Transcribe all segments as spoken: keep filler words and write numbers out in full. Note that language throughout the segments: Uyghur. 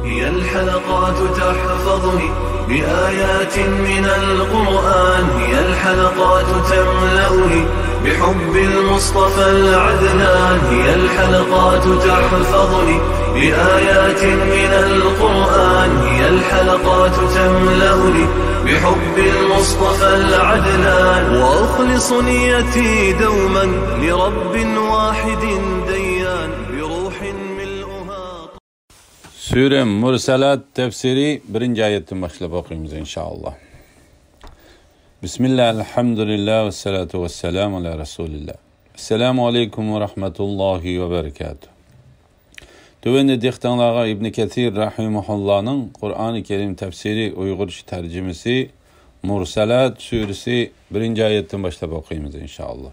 هي الحلقات تحفظني بآيات من القرآن، هي الحلقات تملأني بحب المصطفى العدنان، هي الحلقات تحفظني بآيات من القرآن، هي الحلقات تملأني بحب المصطفى العدنان، وأخلص نيتي دوما لرب واحد ديان، بروح ملؤها سۈرە مۇرسەلات تەپسىرى بىرىنچى ئايەتتىن باشلاپ ئوقۇيمىز، ئىنشائاللا. بىسمىللا، ئەلھەمدۇلىللا، ۋەسسالاتۇ ۋەسسالامۇ ئالا رەسۇلىللا. ئەسسالامۇ ئەلەيكۇم ۋە رەھمەتۇللاھى ۋە بەرىكاتۇھ. تۆۋەندە دىققىتىڭلارغا ئىبنى كەسىر رەھىمەھۇللانىڭ قۇرئانى كەرىم تەپسىرى ئۇيغۇرچە تەرجىمىسى مۇرسەلات سۈرىسى بىرىنچى ئايەتتىن باشلاپ ئوقۇيمىز، ئىنشائاللا.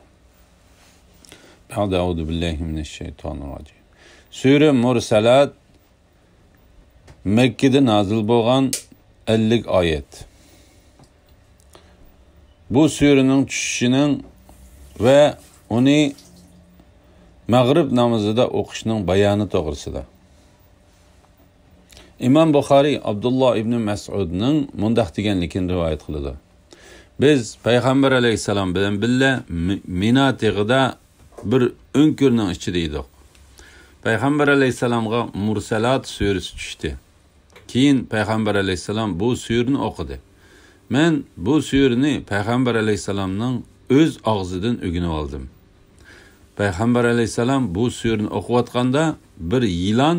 بەئدە، ئەئۇزۇ بىللاھى مىنەششەيتانىرراجىم. سۈرە مۇرسەلات، مەككىدە نازىل بولغان، ئەللىك ئايەت. بۇ سۈرىنىڭ چۈشۈشىنىڭ ۋە ئۇنى مەغرىب نامىزىدا ئوقۇشنىڭ بايانى توغرىسىدا. ئىمام بۇخارىي ئابدۇللا ئىبنى مەسئۇدنىڭ مۇنداق دېگەنلىكىنى رىۋايەت قىلىدۇ: بىز پەيغەمبەر ئەلەيھىسسالام بىلەن بىللە مى-، مىنا تېغىدا بىر ئۆڭكۈرنىڭ ئىچىدە ئىدۇق. پەيغەمبەر ئەلەيھىسسالامغا مۇرسەلات سۈرىسى چۈشتى. كېيىن پەيغەمبەر ئەلەيھىسسالام بۇ سۈرىنى ئوقۇدى. مەن بۇ سۈرىنى پەيغەمبەر ئەلەيھىسسالامنىڭ ئۆز ئاغزىدىن ئۆگىنىۋالدىم. پەيغەمبەر ئەلەيھىسسالام بۇ سۈرىنى ئوقۇۋاتقاندا، بىر يىلان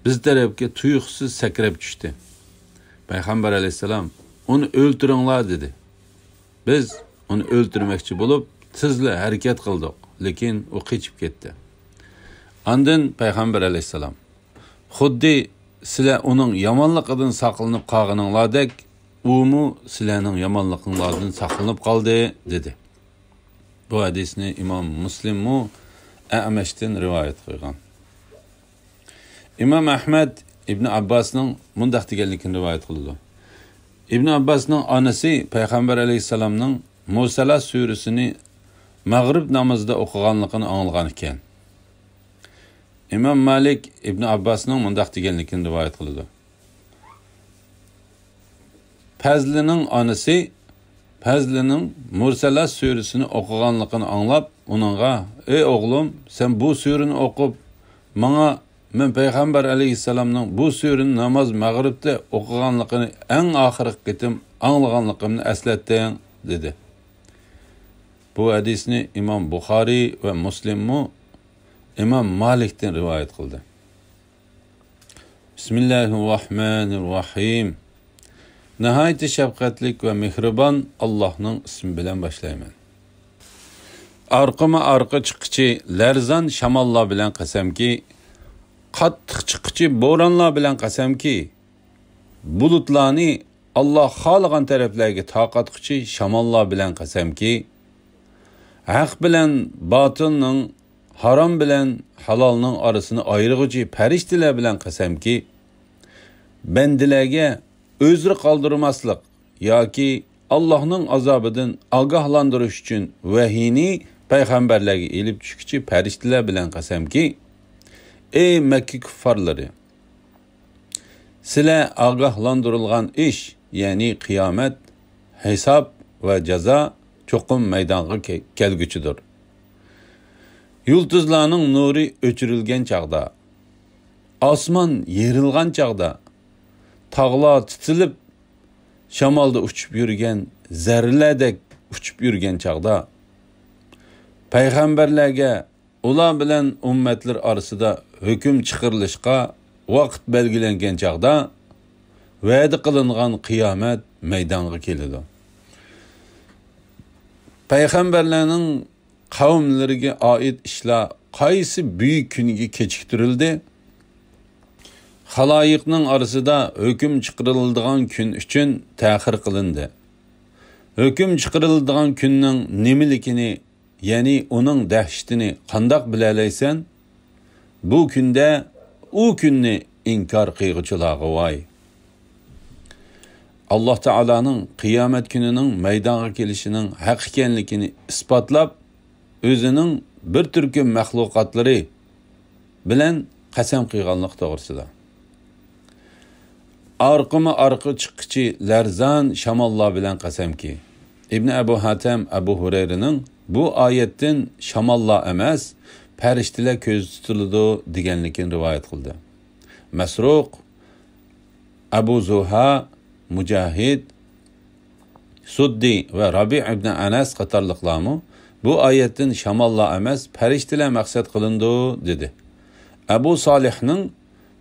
بىز تەرەپكە تۇيۇقسىز سەكرەپ چۈشتى. پەيغەمبەر ئەلەيھىسسالام، «ئۇنى ئۆلتۈرۈڭلار» دېدى. بىز ئۇنى ئۆلتۈرمەكچى بولۇپ، تېزلا ھەرىكەت قىلدۇق، لېكىن ئۇ قېچىپ كەتتى. ئاندىن پەيغەمبەر ئەلەيھىسسالام، «خۇددى سىلەر ئۇنىڭ يامانلىقىدىن ساقلىنىپ قالغىنىڭلاردەك، ئۇمۇ سىلەرنىڭ يامانلىقىڭلاردىن ساقلىنىپ قالدى» دېدى. بۇ ھەدىسنى ئىمام مۇسلىممۇ ئەمەشتىن رىۋايەت قىلغان. ئىمام ئەھمەد ئىبن ئابباسنىڭ مۇنداق دېگەنلىكىنى رىۋايەت قىلىدۇ: ئىبن ئابباسنىڭ ئانىسى پەيغەمبەر ئەلەيھىسسالامنىڭ مۇرسەلات سۈرىسىنى مەغرىب نامىزىدا ئوقۇغانلىقىنى ئاڭلىغان ئىكەن. ئىمام مالىك ئىبن ئابباسنىڭ مۇنداق دېگەنلىكىنى رىۋايەت قىلىدۇ: پەزلىنىڭ ئانىسى پەزلىنىڭ مۇرسەلات سۈرىسىنى ئوقۇغانلىقىنى ئاڭلاپ، ئۇنىڭغا، «ئەي ئوغلۇم، سەن بۇ سۈرىنى ئوقۇپ، ماڭا مەن پەيغەمبەر ئەلەيھىسسالامنىڭ بۇ سۈرىنى ناماز مەغرىبتە ئوقۇغانلىقىنى ئەڭ ئاخىرقى قېتىم ئاڭلىغانلىقىمنى ئەسلەتتىڭ» دېدى. بۇ ھەدىسنى ئىمام بۇخارىي ۋە مۇسلىممۇ ئىمام مالىكتىن رىۋايەت قىلدى. بىسمىللاھىرراھمانىرراھىم. ناھايىتى شەپقەتلىك ۋە مېھرىبان ئاللاھنىڭ ئىسمى بىلەن باشلايمەن. ئارقىمۇ ئارقا چىققۇچى لەرزان شاماللار بىلەن قەسەمكى، قاتتىق چىققۇچى بورانلار بىلەن قەسەمكى، بۇلۇتلارنى ئاللا خالىغان تەرەپلەرگە تارقاتقۇچى شاماللار بىلەن قەسەمكى، ھەق بىلەن باتىلنىڭ، ھارام بىلەن ھالالنىڭ ئارىسىنى ئايرىغۇچى پەرىشتىلەر بىلەن قەسەمكى، بەندىلەرگە ئۆزرە قالدۇرماسلىق ياكى ئاللاھنىڭ ئازابىدىن ئاگاھلاندۇرۇش ئۈچۈن ۋەھىينى پەيغەمبەرلەرگە ئېلىپ چۈشكۈچى پەرىشتىلەر بىلەن قەسەمكى، ئەي مەككە كۇففارلىرى! سىلەر ئاگاھلاندۇرۇلغان ئىش، يەنى قىيامەت، ھېساب ۋە جازا چوقۇم مەيدانغا كە-، كەلگۈچىدۇر. يۇلتۇزلارنىڭ نۇرى ئۆچۈرۈلگەن چاغدا، ئاسمان يېرىلغان چاغدا، تاغلار تىتىلىپ، شامالدا ئۇچۇپ يۈرگەن زەررىلەردەك ئۇچۇپ يۈرگەن چاغدا، پەيغەمبەرلەرگە ئۇلار بىلەن ئۈممەتلەر ئارىسىدا ھۆكۈم چىقىرىلىشقا ۋاقىت بەلگىلەنگەن چاغدا، ۋەدە قىلىنغان قىيامەت مەيدانغا كېلىدۇ. پەيغەمبەرلەرنىڭ قەۋملىرىگە ئائىت ئىشلار قايسى بۈيۈك كۈنگە كېچىكتۈرۈلدى؟ خالايىقنىڭ ئارىسىدا ھۆكۈم چىقىرىلىدىغان كۈن ئۈچۈن تەخىر قىلىندى. ھۆكۈم چىقىرىلىدىغان كۈننىڭ نېمىلىكىنى، يەنى ئۇنىڭ دەھشىتىنى قانداق بىلەلەيسەن؟ بۇ كۈندە ئۇ كۈننى ئىنكار قىلغۇچىلارغا ۋاي! ئاللا تائالانىڭ قىيامەت كۈنىنىڭ مەيدانغا كېلىشىنىڭ ھەق ئىكەنلىكىنى ئىسپاتلاپ، ئۆزىنىڭ بىر تۈركۈم مەخلۇقاتلىرى بىلەن قەسەم قىلغانلىقى توغرىسىدا. ئارقىمۇ ئارقا چىققۇچى لەرزان شاماللار بىلەن قەسەمكى، ئىبنى ئەبۇ ھاتەم ئەبۇ ھۇرەيرىنىڭ بۇ ئايەتتىن شاماللار ئەمەس، پەرىشتىلەر كۆزدە تۇتۇلىدۇ دېگەنلىكىنى رىۋايەت قىلدى. مەسرۇق، ئەبۇ زۇھا، مۇجاھىد، سۇددى ۋە رابىئ ئىبنى ئەنەس قاتارلىقلارمۇ بۇ ئايەتتىن شاماللار ئەمەس، پەرىشتىلەر مەقسەت قىلىنىدۇ، دېدى. ئەبۇ سالىھنىڭ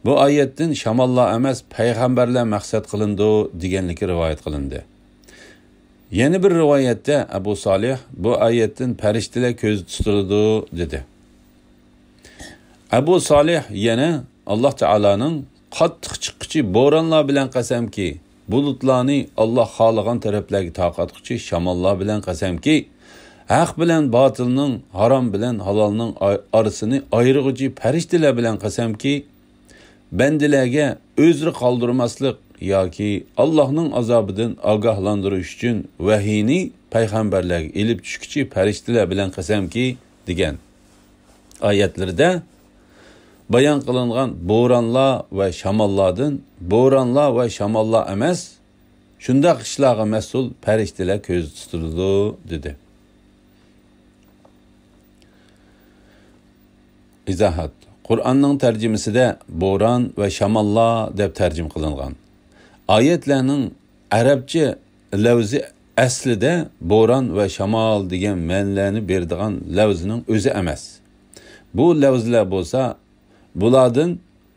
بۇ ئايەتتىن شاماللار ئەمەس، پەيغەمبەرلەر مەقسەت قىلىنىدۇ، دېگەنلىكى رىۋايەت قىلىندى. يەنە بىر رىۋايەتتە ئەبۇ سالىھ بۇ ئايەتتىن پەرىشتىلەر كۆزدە تۇتۇلىدۇ، دېدى. ئەبۇ سالىھ يەنە ئاللاھ تائالانىڭ قاتتىق چىققۇچى بورانلار بىلەن قەسەمكى، بۇلۇتلارنى ئاللاھ خالىغان تەرەپلەرگە تارقاتقۇچى شاماللار بىلەن قەسەمكى، ھەق بىلەن باتىلنىڭ، ھارام بىلەن ھالالنىڭ ئاي-، ئارىسىنى ئايرىغۇچى پەرىشتىلەر بىلەن قەسەمكى، بەندىلەرگە ئۆزرە قالدۇرماسلىق ياكى ئاللاھنىڭ ئازابىدىن ئاگاھلاندۇرۇش ئۈچۈن ۋەھىينى پەيغەمبەرلەرگە ئېلىپ چۈشكۈچى پەرىشتىلەر بىلەن قەسەمكى، دېگەن ئايەتلىرىدە بايان قىلىنغان بورانلار ۋە شاماللاردىن بورانلار ۋە شاماللار ئەمەس، شۇنداق ئىشلارغا مەسئۇل پەرىشتىلەر كۆزدە تۇتۇلىدۇ، دېدى. ئىزاھات. قۇرئاننىڭ تەرجىمىسىدە بوران ۋە شاماللار دەپ تەرجىمە قىلىنغان. ئايەتلەرنىڭ ئەرەبچە لەۋزى ئەسلىدە بوران ۋە شامال دېگەن مەنىلەرنى بېرىدىغان لەۋزنىڭ ئۆزى ئەمەس. بۇ لەۋزلەر بولسا بۇلاردىن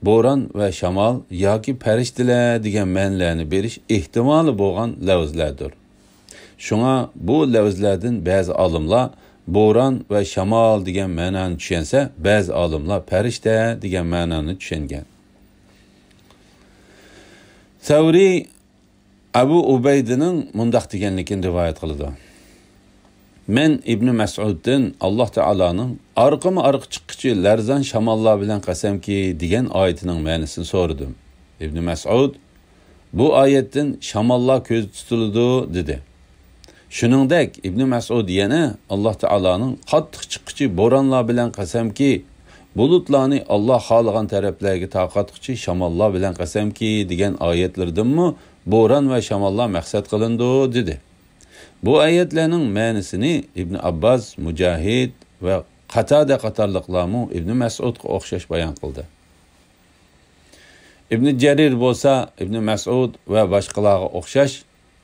بوران ۋە شامال ياكى پەرىشتىلەر دېگەن مەنىلەرنى بېرىش ئېھتىمالى بولغان لەۋزلەردۇر. شۇڭا بۇ لەۋزلەردىن بەزى ئالىملار بوران ۋە شامال دېگەن مەنانى چۈشەنسە، بەزى ئالىملار پەرىشتە دېگەن مەنانى چۈشەنگەن. سەۋرى ئەبۇ ئۇبەيدىنىڭ مۇنداق دېگەنلىكىنى رىۋايەت قىلىدۇ. مەن ئىبنى مەسئۇدتىن ئاللاھ تائالانىڭ ئارقىمۇ ئارقا چىققۇچى لەرزان شاماللار بىلەن قەسەمكى دېگەن ئايىتىنىڭ مەنىسىنى سورىدىم. ئىبنى مەسئۇد بۇ ئايەتتىن شاماللار كۆزدە تۇتۇلىدۇ، دېدى. شۇنىڭدەك ئىبنى مەسئۇد يەنە ئاللاھ تائالانىڭ قاتتىق چىققۇچى بورانلار بىلەن قەسەمكى، بۇلۇتلارنى ئاللاھ خالىغان تەرەپلەرگە تارقاتقۇچى شاماللار بىلەن قەسەمكى دېگەن ئايەتلىرىدىنمۇ بوران ۋە شاماللار مەقسەت قىلىنىدۇ، دېدى. بۇ ئايەتلەرنىڭ مەنىسىنى ئىبنى ئابباس، مۇجاھىد ۋە قاتادە قاتارلىقلارمۇ ئىبنى مەسئۇدقا ئوخشاش بايان قىلدى. ئىبنى جەرىر بولسا ئىبنى مەسئۇد ۋە باشقىلارغا ئوخشاش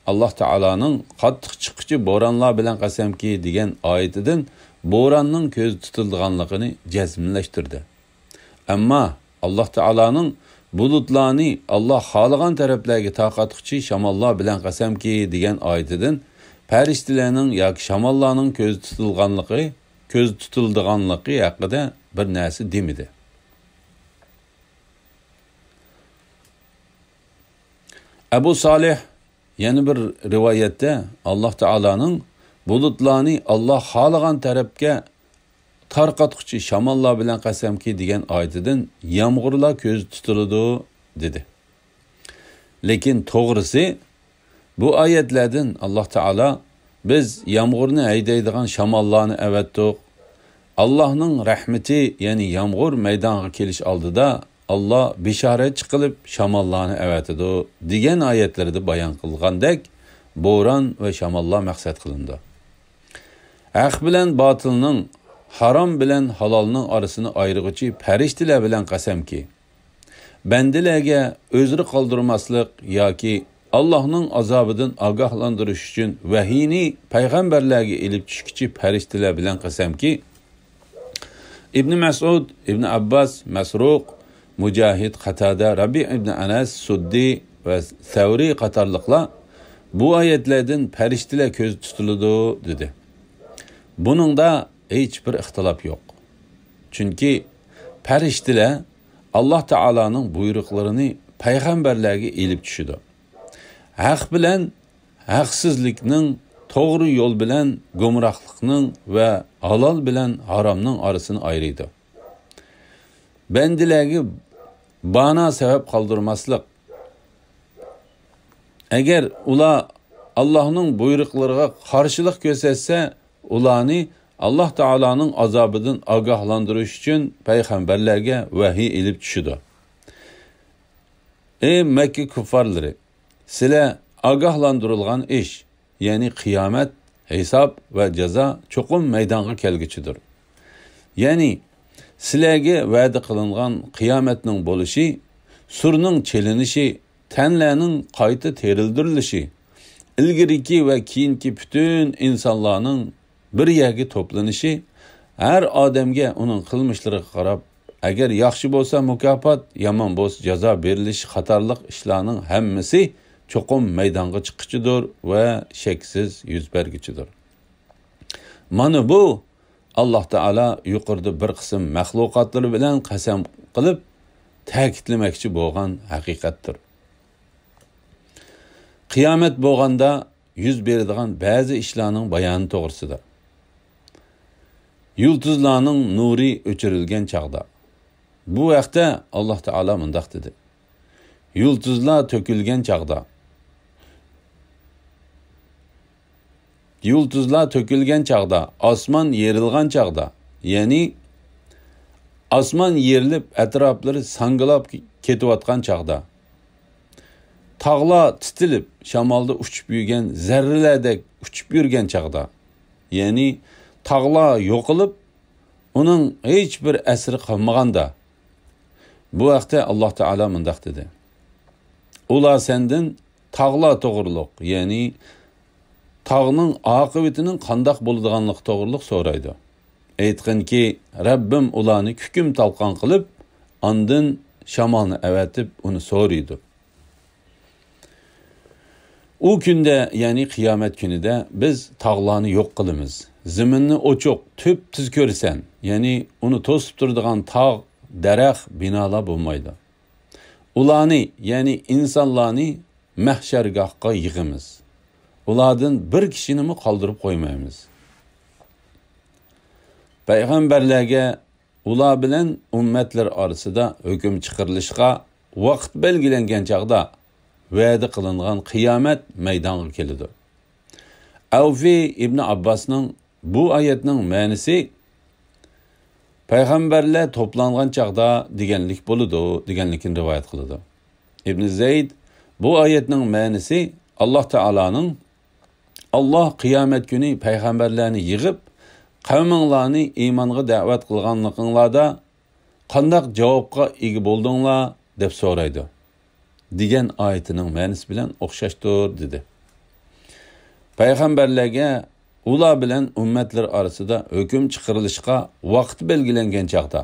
ئاللاھ تائالانىڭ قاتتىق چىققۇچى بورانلار بىلەن قەسەمكى دېگەن ئايىتىدىن بوراننىڭ كۆزدە تۇتۇلىدىغانلىقىنى جەزملەشتۈردى. ئەمما ئاللاھ تائالانىڭ بۇلۇتلارنى ئاللاھ خالىغان تەرەپلەرگە تارقاتقۇچى شاماللار بىلەن قەسەمكى دېگەن ئايىتىدىن پەرىشتىلەرنىڭ ياكى شاماللارنىڭ كۆزدە تۇتۇلغانلىقى، كۆزدە تۇتۇلىدىغانلىقى ھەققىدە بىر نەرسە دېمىدى. ئەبۇ سالىھ يەنە بىر رىۋايەتتە ئاللاھ تائالانىڭ بۇلۇتلارنى ئاللاھ خالىغان تەرەپكە تارقاتقۇچى شاماللار بىلەن قەسەمكى دېگەن ئايىتىدىن يامغۇرلار كۆزدە تۇتۇلىدۇ، دېدى. لېكىن توغرىسى، بۇ ئايەتلەردىن ئاللاھ تائالا بىز يامغۇرنى ھەيدەيدىغان شاماللارنى ئەۋەتتۇق. ئاللاھنىڭ رەھمىتى، يەنى يامغۇر مەيدانغا كېلىش ئالدىدا ئاللاھ بېشارەتچى قىلىپ شاماللارنى ئەۋەتىدۇ، دېگەن ئايەتلىرىدە بايان قىلغاندەك، بوران ۋە شاماللار مەقسەت قىلىنىدۇ. ھەق بىلەن باتىلنىڭ، ھارام بىلەن ھالالنىڭ ئارىسىنى ئايرىغۇچى پەرىشتىلەر بىلەن قەسەمكى، بەندىلەرگە ئۆزرە قالدۇرماسلىق ياكى ئاللاھنىڭ ئازابىدىن ئاگاھلاندۇرۇش ئۈچۈن ۋەھىينى پەيغەمبەرلەرگە ئېلىپ چۈشكۈچى پەرىشتىلەر بىلەن قەسەمكى، ئىبنى مەسئۇد، ئىبنى ئابباس، مەسرۇق، مۇجاھىد، قاتادە، رەبىئ ئىبنى ئەنەس، سۇددى ۋە سەۋرى قاتارلىقلار بۇ ئايەتلەردىن پەرىشتىلەر كۆزدە تۇتۇلىدۇ، دېدى. بۇنىڭدا ھېچبىر ئىختىلاپ يوق. چۈنكى پەرىشتىلەر ئاللاھ تائالانىڭ بۇيرۇقلىرىنى پەيغەمبەرلەرگە ئېلىپ چۈشىدۇ. ھەق بىلەن ھەقسىزلىكنىڭ، توغرا يول بىلەن گۇمراھلىقنىڭ ۋە ھالال بىلەن ھارامنىڭ ئارىسىنى ئايرىيدۇ. بەندىلەرگە بانا سەۋەب قالدۇرماسلىق. ئەگەر ئۇلار ئاللاھنىڭ بۇيرۇقلىرىغا قارشىلىق كۆرسەتسە، ئۇلارنى ئاللاھ تائالانىڭ ئازابىدىن ئاگاھلاندۇرۇش ئۈچۈن پەيغەمبەرلەرگە ۋەھىي ئېلىپ چۈشىدۇ. ئەي مەككە كۇففارلىرى، سىلەر ئاگاھلاندۇرۇلغان ئىش، يەنى قىيامەت، ھېساب ۋە جازا چوقۇم مەيدانغا كەلگۈچىدۇر. يەنى سىلەرگە ۋەدە قىلىنغان قىيامەتنىڭ بولۇشى، سۇرنىڭ چېلىنىشى، تەنلەرنىڭ قايتا تىرىلدۈرۈلۈشى، ئىلگىرىكى ۋە كېيىنكى پۈتۈن ئىنسانلارنىڭ بىر يەرگە توپلىنىشى، ھەر ئادەمگە ئۇنىڭ قىلمىشلىرىغا قاراپ، ئەگەر ياخشى بولسا مۇكاپات، يامان بولسا جازا بېرىلىشى قاتارلىق ئىشلارنىڭ ھەممىسى چوقۇم مەيدانغا چىققۇچىدۇر ۋە شەكسىز يۈز بەرگۈچىدۇر. مانا بۇ، ئاللاھ تائالا يۇقىرىدا بىر قىسىم مەخلۇقاتلىرى بىلەن قەسەم قىلىپ تەكىتلىمەكچى بولغان ھەقىقەتتۇر. قىيامەت بولغاندا يۈز بېرىدىغان بەزى ئىشلارنىڭ بايانى توغرىسىدا. يۇلتۇزلارنىڭ نۇرى ئۆچۈرۈلگەن چاغدا. بۇ ھەقتە ئاللاھ تائالا مۇنداق دېدى: يۇلتۇزلار تۆكۈلگەن چاغدا. يۇلتۇزلار تۆكۈلگەن چاغدا، ئاسمان يېرىلغان چاغدا، يەنى ئاسمان يېرىلىپ ئەتراپلىرى ساڭگىلاپ كېتىۋاتقان چاغدا، تاغلار تىتىلىپ شامالدا ئۇچۇپ يۈرگەن زەررىلەردەك ئۇچۇپ يۈرگەن چاغدا، يەنى تاغلار يوقىلىپ ئۇنىڭ ھېچبىر ئەسىرى قالمىغاندا، بۇ ھەقتە ئاللاھ تائالا مۇنداق دېدى: ئۇلار سەندىن تاغلار توغرۇلۇق، يەنى تاغنىڭ ئاقىۋىتىنىڭ قانداق بولىدىغانلىقى توغرۇلۇق سورايدۇ. ئېيتقىنكى، رەببىم ئۇلارنى كۈكۈم تالقان قىلىپ، ئاندىن شامالنى ئەۋەتىپ ئۇنى سورۇيدۇ. ئۇ كۈندە، يەنى قىيامەت كۈنىدە بىز تاغلارنى يوق قىلىمىز. زېمىننى ئوچۇق، تۈپتۈز كۆرىسەن، يەنى ئۇنى توسۇپ تۇرىدىغان تاغ، دەرەخ، بىنالار بولمايدۇ. ئۇلارنى، يەنى ئىنسانلارنى مەھشەرگاھقا يىغىمىز. ئۇلاردىن بىر كىشىنىمۇ قالدۇرۇپ قويمايمىز. پەيغەمبەرلەرگە ئۇلار بىلەن ئۈممەتلەر ئارىسىدا ھۆكۈم چىقىرىلىشقا ۋاقىت بەلگىلەنگەن چاغدا ۋەدە قىلىنغان قىيامەت مەيدانغا كېلىدۇ. ئەۋفى ئىبنى ئابباسنىڭ بۇ ئايەتنىڭ مەنىسى پەيغەمبەرلەر توپلانغان چاغدا دېگەنلىك بولىدۇ، دېگەنلىكىنى رىۋايەت قىلىدۇ. ئىبنى زەيد بۇ ئايەتنىڭ مەنىسى ئاللاھ تائالانىڭ، ئاللاھ قىيامەت كۈنى پەيغەمبەرلەرنى يىغىپ، قەۋمىڭلارنى ئىمانغا دەۋەت قىلغانلىقىڭلاردا قانداق جاۋابقا ئىگە بولدۇڭلار؟ دەپ سورايدۇ، دېگەن ئايىتىنىڭ مەنىسى بىلەن ئوخشاشتۇر، دېدى. پەيغەمبەرلەرگە ئۇلار بىلەن ئۈممەتلەر ئارىسىدا ھۆكۈم چىقىرىلىشقا ۋاقىت بەلگىلەنگەن چاغدا،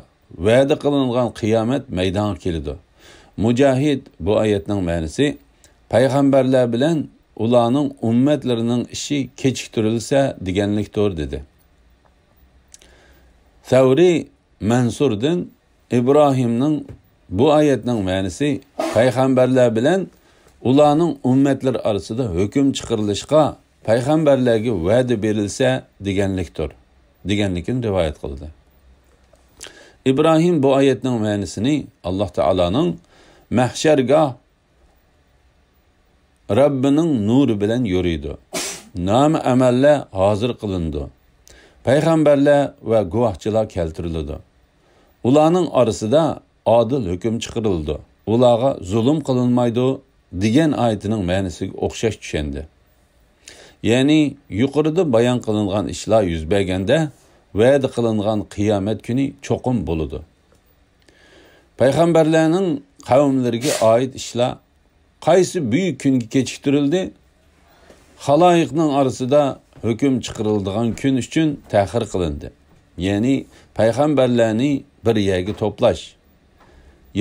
ۋەدە قىلىنغان قىيامەت مەيدانغا كېلىدۇ. مۇجاھىد بۇ ئايەتنىڭ مەنىسى، پەيغەمبەرلەر بىلەن ئۇلارنىڭ ئۈممەتلىرىنىڭ ئىشى كېچىكتۈرۈلسە دېگەنلىكتۇر، دېدى. سەۋرى مەنسۇردىن ئىبراھىمنىڭ بۇ ئايەتنىڭ مەنىسى پەيغەمبەرلەر بىلەن ئۇلارنىڭ ئۈممەتلىرى ئارىسىدا ھۆكۈم چىقىرىلىشقا پەيغەمبەرلەرگە ۋەدە بېرىلسە دېگەنلىكتۇر، دېگەنلىكىنى رىۋايەت قىلدى. ئىبراھىم بۇ ئايەتنىڭ مەنىسىنى ئاللاھ تائالانىڭ مەھشەرگاھ رەببىنىڭ نۇرى بىلەن يورۇيدۇ. نامە ئەمەللەر ھازىر قىلىنىدۇ. پەيغەمبەرلەر ۋە گۇۋاھچىلار كەلتۈرۈلىدۇ. ئۇلارنىڭ ئارىسىدا ئادىل ھۆكۈم چىقىرىلىدۇ. ئۇلارغا زۇلۇم قىلىنمايدۇ، دېگەن ئايىتىنىڭ مەنىسىگە ئوخشاش چۈشەندى. يەنى يۇقىرىدا بايان قىلىنغان ئىشلار يۈز بەرگەندە، ۋەدە قىلىنغان قىيامەت كۈنى چوقۇم بولىدۇ. پەيغەمبەرلەرنىڭ قەۋملىرىگە ئائىت ئىشلار قايسى بۈيۈك كۈنگە كېچىكتۈرۈلدى؟ خالايىقنىڭ ئارىسىدا ھۆكۈم چىقىرىلىدىغان كۈن ئۈچۈن تەخىر قىلىندى. يەنى پەيغەمبەرلەرنى بىر يەرگە توپلاش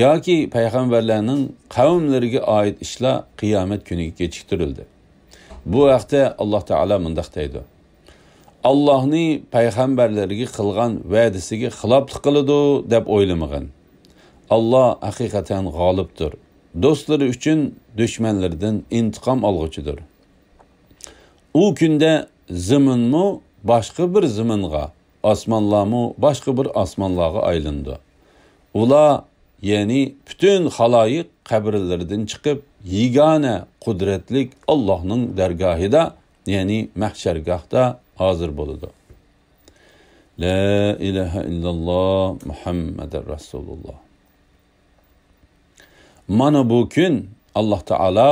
ياكى پەيغەمبەرلەرنىڭ قەۋملىرىگە ئائىت ئىشلار قىيامەت كۈنىگە كېچىكتۈرۈلدى. بۇ ھەقتە ئاللاھ تائالا مۇنداق دەيدۇ: ئاللاھنى پەيغەمبەرلىرىگە قىلغان ۋەدىسىگە خىلاپلىق قىلىدۇ دەپ ئويلىمىغىن. ئاللاھ ھەقىقەتەن غالىبتۇر. دوستلىرى ئۈچۈن دۈشمەنلىرىدىن ئىنتىقام ئالغۇچىدۇر. ئۇ كۈندە زېمىنمۇ باشقا بىر زېمىنغا، ئاسمانلارمۇ باشقا بىر ئاسمانلارغا ئايلىنىدۇ. ئۇلار، يەنى پۈتۈن خالايىق قەبرىلىرىدىن چىقىپ، يېگانە قۇدرەتلىك ئاللاھنىڭ دەرگاھىدا، يەنى مەھشەرگاھتا ھازىر بولىدۇ. لا ئىلاھە ئىللاللاھ، مۇھەممەدۇر رەسۇلۇللاھ. مانا بۇ كۈن ئاللاھ تائالا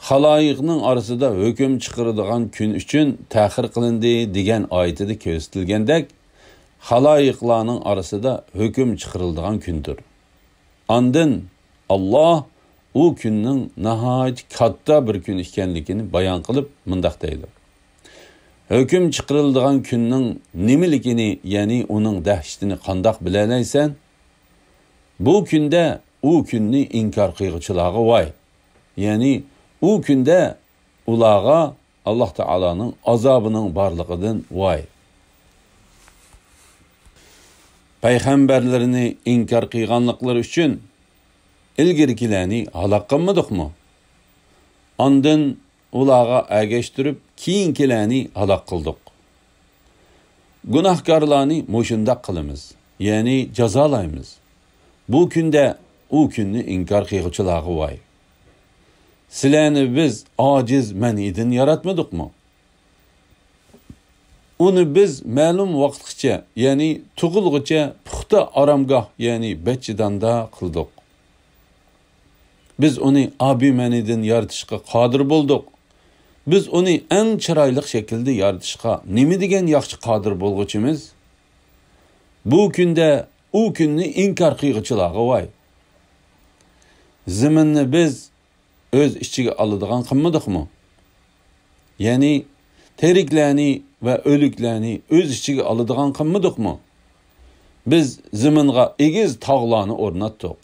خالايىقنىڭ ئارىسىدا ھۆكۈم چىقىرىدىغان كۈن ئۈچۈن تەخىر قىلىندى دېگەن ئايىتىدە كۆرسىتىلگەندەك، خالايىقلارنىڭ ئارىسىدا ھۆكۈم چىقىرىلىدىغان كۈندۇر. ئاندىن ئاللاھ ئۇ كۈننىڭ ناھايىتى كاتتا بىر كۈن ئىكەنلىكىنى بايان قىلىپ مۇنداق دەيدۇ: ھۆكۈم چىقىرىلىدىغان كۈننىڭ نېمىلىكىنى، يەنى ئۇنىڭ دەھشىتىنى قانداق بىلەلەيسەن؟ بۇ كۈندە ئۇ كۈننى ئىنكار قىلغۇچىلارغا ۋاي! يەنى ئۇ كۈندە ئۇلارغا ئاللاھ تائالانىڭ ئازابىنىڭ بارلىقىدىن ۋاي! پەيغەمبەرلىرىنى ئىنكار قىلغانلىقلىرى ئۈچۈن ئىلگىرىكىلەرنى ھالاك قىلمىدۇقمۇ؟ ئاندىن ئۇلارغا ئەگەشتۈرۈپ كېيىنكىلەرنى ھالاك قىلدۇق. گۇناھكارلارنى مۇشۇنداق قىلىمىز، يەنى جازالايمىز. بۇ كۈندە ئۇ كۈننى ئىنكار قىلغۇچىلارغا ۋاي! سىلەرنى بىز ئاجىز مەنىدىن ياراتمىدۇقمۇ؟ ئۇنى بىز مەلۇم ۋاقىتقىچە، يەنى تۇغۇلغۇچە پۇختا ئارامگاھ، يەنى بەچچىداندا قىلدۇق. بىز ئۇنى ئابىمەنىدىن يارىتىشقا قادىر بولدۇق. بىز ئۇنى ئەڭ چىرايلىق شەكىلدە يارىتىشقا نېمە دېگەن ياخشى قادىر بولغۇچىمىز؟ بۇ كۈندە ئۇ كۈننى ئىنكار قىلغۇچىلارغا ۋاي! زېمىننى بىز ئۆز ئىچىگە ئالىدىغان قىلمىدۇقمۇ؟ يەنى تىرىكلەرنى ۋە ئۆلۈكلەرنى ئۆز ئىچىگە ئالىدىغان قىلمىدۇقمۇ؟ بىز زېمىنغا ئېگىز تاغلارنى ئورناتتۇق.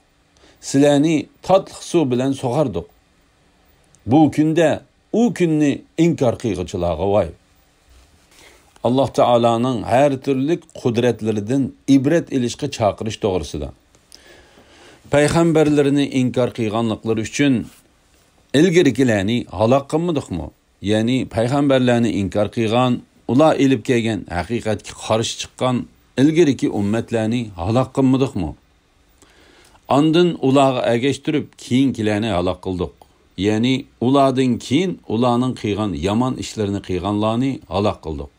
سىلەرنى تاتلىق سۇ بىلەن سۇغاردۇق. بۇ كۈندە ئۇ كۈننى ئىنكار قىلغۇچىلارغا ۋاي! ئاللاھ تائالانىڭ ھەر تۈرلۈك قۇدرەتلىرىدىن ئىبرەت ئېلىشقا چاقىرىش توغرىسىدا. پەيغەمبەرلىرىنى ئىنكار قىلغانلىقلىرى ئۈچۈن ئىلگىرىكىلەرنى ھالاك قىلمىدۇقمۇ؟ يەنى پەيغەمبەرلەرنى ئىنكار قىلغان، ئۇلار ئېلىپ كەلگەن ھەقىقەتكە قارشى چىققان ئىلگىرىكى ئۈممەتلەرنى ھالاك قىلمىدۇقمۇ؟ ئاندىن ئۇلارغا ئەگەشتۈرۈپ كېيىنكىلەرنى ھالاك قىلدۇق. يەنى ئۇلاردىن كېيىن ئۇلارنىڭ قىلغان يامان ئىشلىرىنى قىلغانلارنى ھالاك قىلدۇق.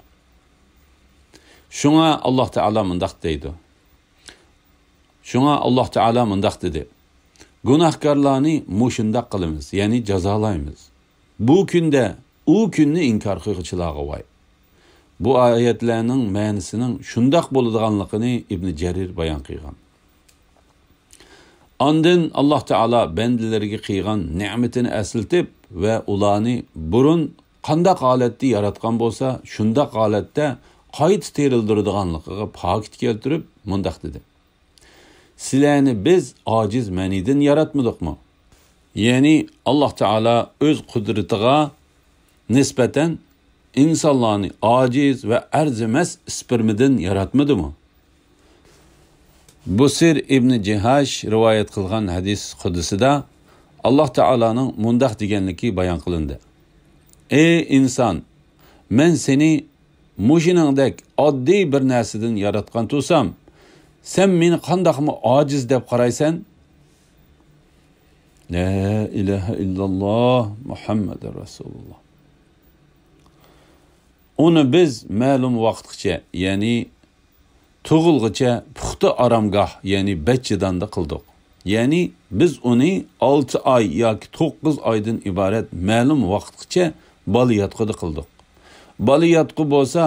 شۇڭا ئاللاھ تائالا مۇنداق دەيدۇ. شۇڭا ئاللاھ تائالا مۇنداق دېدى: گۇناھكارلارنى مۇشۇنداق قىلىمىز، يەنى جازالايمىز. بۇ كۈندە ئۇ كۈننى ئىنكار قىلغۇچىلارغا ۋاي! بۇ ئايەتلەرنىڭ مەنىسىنىڭ شۇنداق بولىدىغانلىقىنى ئىبنى جەرىر بايان قىلغان. ئاندىن ئاللاھ تائالا بەندىلىرىگە قىلغان نېمىتىنى ئەسلىتىپ ۋە ئۇلارنى بۇرۇن قانداق ھالەتتە ياراتقان بولسا، شۇنداق ھالەتتە قايتا تىرىلدۈرىدىغانلىقىغا پاكىت كەلتۈرۈپ مۇنداق دېدى: سىلەرنى بىز ئاجىز مەنىدىن ياراتمىدۇقمۇ؟ يەنى ئاللاھ تائالا ئۆز قۇدرىتىغا نىسبەتەن ئىنسانلارنى ئاجىز ۋە ئەرزىمەس ئىسپېرمىدىن ياراتمىدىمۇ؟ بۇسىر ئىبنى جىھاش رىۋايەت قىلغان ھەدىس قۇدسىدا ئاللاھ تائالانىڭ مۇنداق دېگەنلىكى بايان قىلىندى: ئەي ئىنسان، مەن سېنى مۇشۇنىڭدەك ئاددىي بىر نەرسىدىن ياراتقان تۇرسام، سەن مېنى قانداقمۇ ئاجىز دەپ قارايسەن؟ لا ئىلاھە ئىللاللاھ، مۇھەممەدۇر رەسۇلۇللاھ. ئۇنى بىز مەلۇم ۋاقىتقىچە، يەنى تۇغۇلغۇچە پۇختا ئارامگاھ، يەنى بەچچىداندا قىلدۇق. يەنى بىز ئۇنى ئالتە ئاي ياكى توققۇز ئايدىن ئىبارەت مەلۇم ۋاقىتقىچە بالا ياتقۇدا قىلدۇق. بالا ياتقۇ بولسا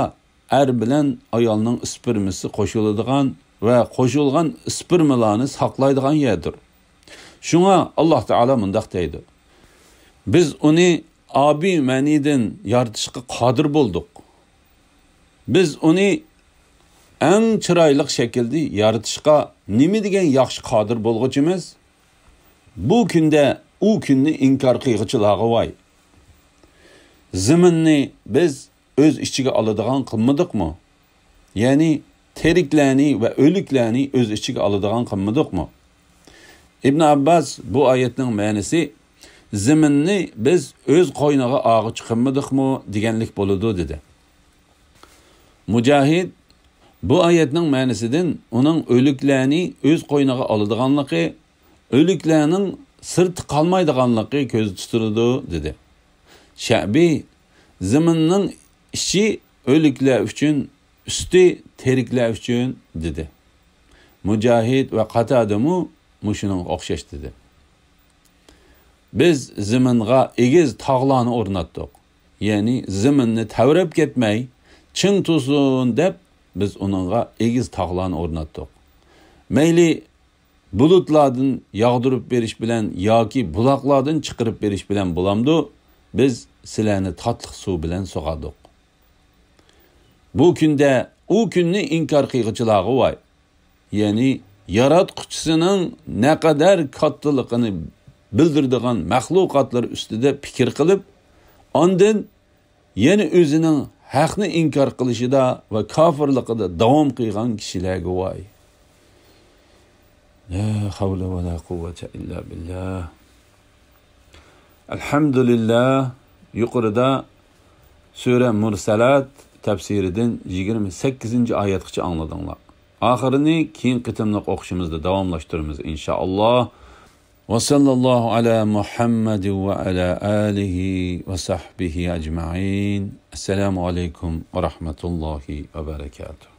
ئەر بىلەن ئايالنىڭ ئىسپېرمىسى قوشۇلىدىغان ۋە قوشۇلغان ئىسپېرمىلارنى ساقلايدىغان يەردۇر. شۇڭا ئاللاھ تائالا مۇنداق دەيدۇ: بىز ئۇنى ئابىمەنىدىن يارىتىشقا قادىر بولدۇق. بىز ئۇنى ئەڭ چىرايلىق شەكىلدە يارىتىشقا نېمە دېگەن ياخشى قادىر بولغۇچىمىز؟ بۇ كۈندە ئۇ كۈننى ئىنكار قىلغۇچىلارغا ۋاي! زېمىننى بىز ئۆز ئىچىگە ئالىدىغان قىلمىدۇقمۇ؟ يەنى تىرىكلەرنى ۋە ئۆلۈكلەرنى ئۆز ئىچىگە ئالىدىغان قىلمىدۇقمۇ؟ ئىبن ئابباس بۇ ئايەتنىڭ مەنىسى، زېمىننى بىز ئۆز قوينىغا ئالغۇچى قىلمىدۇقمۇ دېگەنلىك بولىدۇ، دېدى. مۇجاھىد بۇ ئايەتنىڭ مەنىسىدىن ئۇنىڭ ئۆلۈكلەرنى ئۆز قوينىغا ئالىدىغانلىقى، ئۆلۈكلەرنىڭ سىرتى قالمايدىغانلىقى كۆزدە تۇتۇلىدۇ، دېدى. شەئبى زېمىننىڭ ئىچى ئۆلۈكلەر ئۈچۈن، ئۈستى تىرىكلەر ئۈچۈن، دېدى. مۇجاھىد ۋە قاتادىمۇ مۇشۇنىڭغا ئوخشاش دېدى. بىز زېمىنغا ئېگىز تاغلارنى ئورناتتۇق. يەنى زېمىننى تەۋرەپ كەتمەي، چىڭ تۇرسۇن دەپ، بىز ئۇنىڭغا ئېگىز تاغلارنى ئورناتتۇق. مەيلى بۇلۇتلاردىن ياغدۇرۇپ بېرىش بىلەن ياكى بۇلاقلاردىن چىقىرىپ بېرىش بىلەن بولامدۇ، بىز سىلەرنى تاتلىق سۇ بىلەن سۇغاردۇق. بۇ كۈندە ئۇ كۈننى ئىنكار قىلغۇچىلارغا ۋاي! يەنى ياراتقۇچىسىنىڭ نەقەدەر كاتتىلىقىنى بىلدۈرىدىغان مەخلۇقاتلار ئۈستىدە پىكىر قىلىپ، ئاندىن يەنە ئۆزىنىڭ ھەقنى ئىنكار قىلىشىدا ۋە كاپىرلىقىدا داۋام قىلغان كىشىلەرگە ۋاي! لا ھەۋلە ۋە لا قۇۋۋەتە ئىللا بىللا. ئەلھەمدۇلىللا، يۇقىرىدا سۈرە مۇرسەلات تەپسىرىدىن يىگىرمە سەككىزىنچى ئايەتكىچە ئاڭلىدىڭلار. ئاخىرىنى كېيىنكى قېتىملىق ئوقۇشىمىزدا داۋاملاشتۇرىمىز، ئىنشائاللا. وصلى الله على محمد وعلى آله وصحبه أجمعين. السلام عليكم ورحمة الله وبركاته.